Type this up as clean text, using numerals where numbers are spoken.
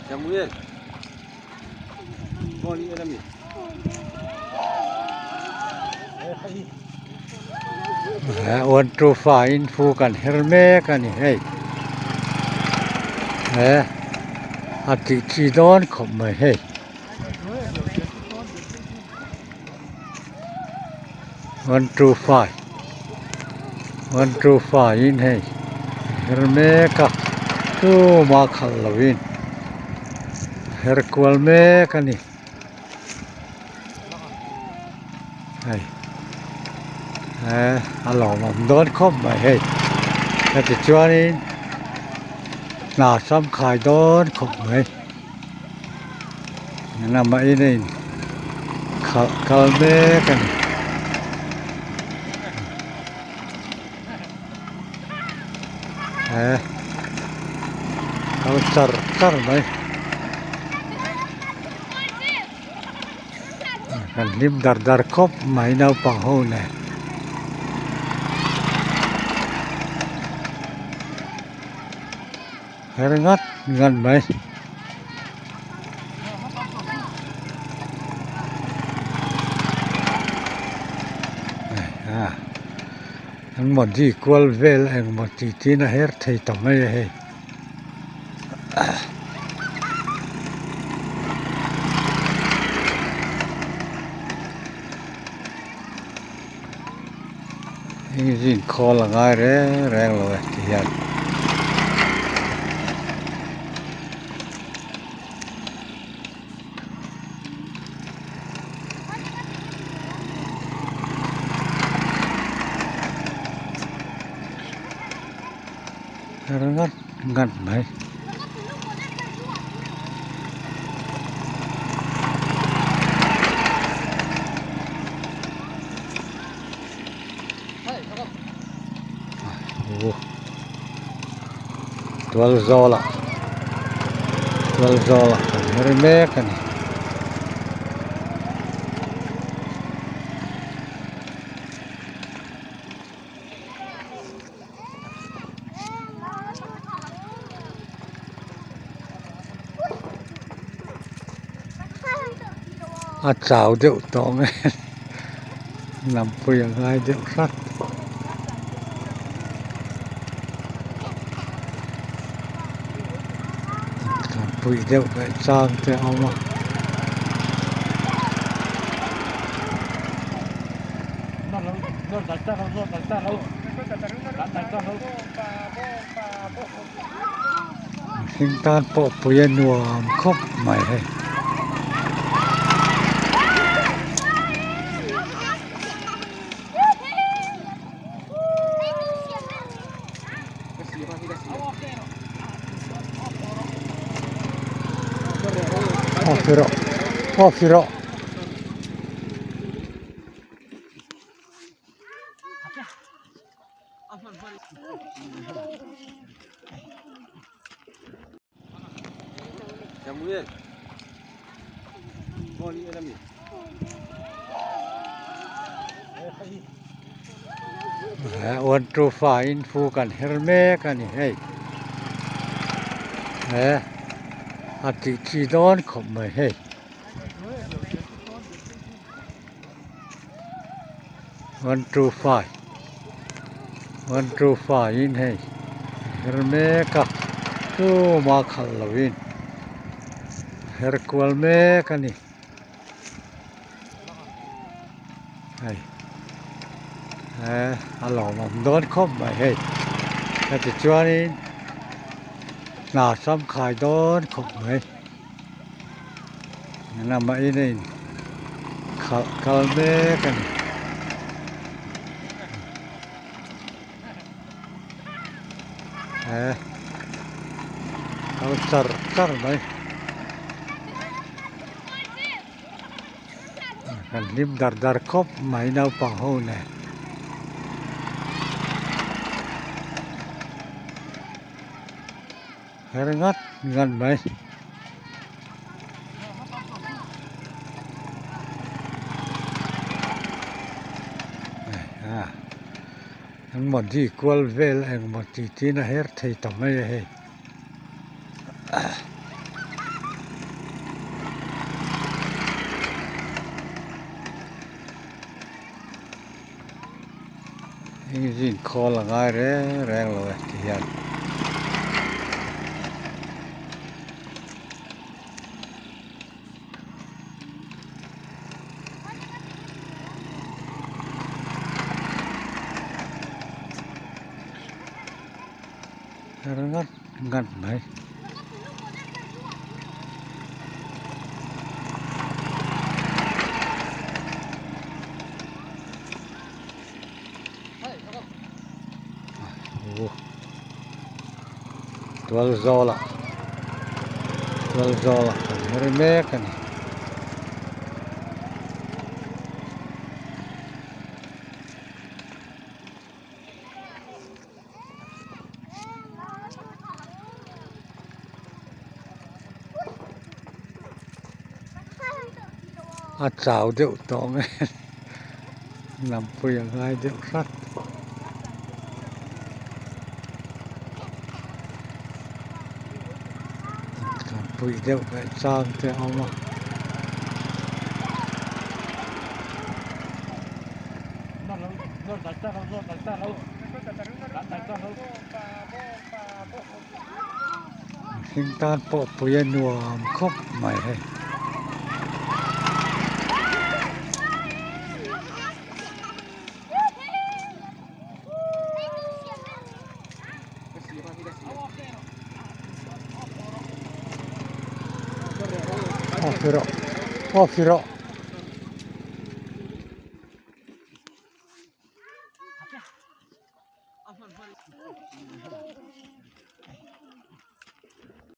Samuel ball i en ami One two five in fu kan her mek a ni hei he a tih chi dawn khawp mai hei. One two five one two five in hei her mek a tumah khalh lovin her kual mek a ni hei eh a lawmawm dawn khawp mai hei heti chuanin hna samkhai dawn khawp mai. Lamah in a in khalh kal mek a ni. He kal char char mai. Kan hlim dar dar khawp mai naupang ho nen. Her ngat ngat mai. An mawdi kual vel engmaw tih tiin a her thei ta mai a hei. Engine khawl a ngai reng reng lo e ti hian. Ringawt ngat mai. Tual zawlah tual zawlah kan her mek a ni. A chau deuh tawh mai a lampui a ngai deuh hrat lampui deuh leh chang te a awm a. Mihring tan pawh pui a nuam khawp mai hei. Off rawh off rawh. Samuel ball i en ami One two five in fu kan her mek a ni hei he a tih chi dawn khawp mai hei. One two five one two five in hei her mek a tumah khalh lovin her kual mek a ni hei eh a lawmawm dawn khawp mai hei heti chuanin hna samkhai dawn khawp mai. Lamah in a in khalh kal mek a ni. He kal char char mai. Kan hlim dar dar khawp mai naupang ho nen. Her ngat ngat mai. An mawdi kual vel engmaw tih tiin a her thei ta mai a hei. Engine khawl a ngai reng reng lo e ti hian. Her ngat ngat mai. Tual zawlah tual zawlah kan her mek a ni. A chau deuh tawh mai lampui a ngai deuh hrat. Lampui deuh ngaih chang te a awm a. Mihring tan pawh pui a nuam khawp mai hei. Off rawh off rawh.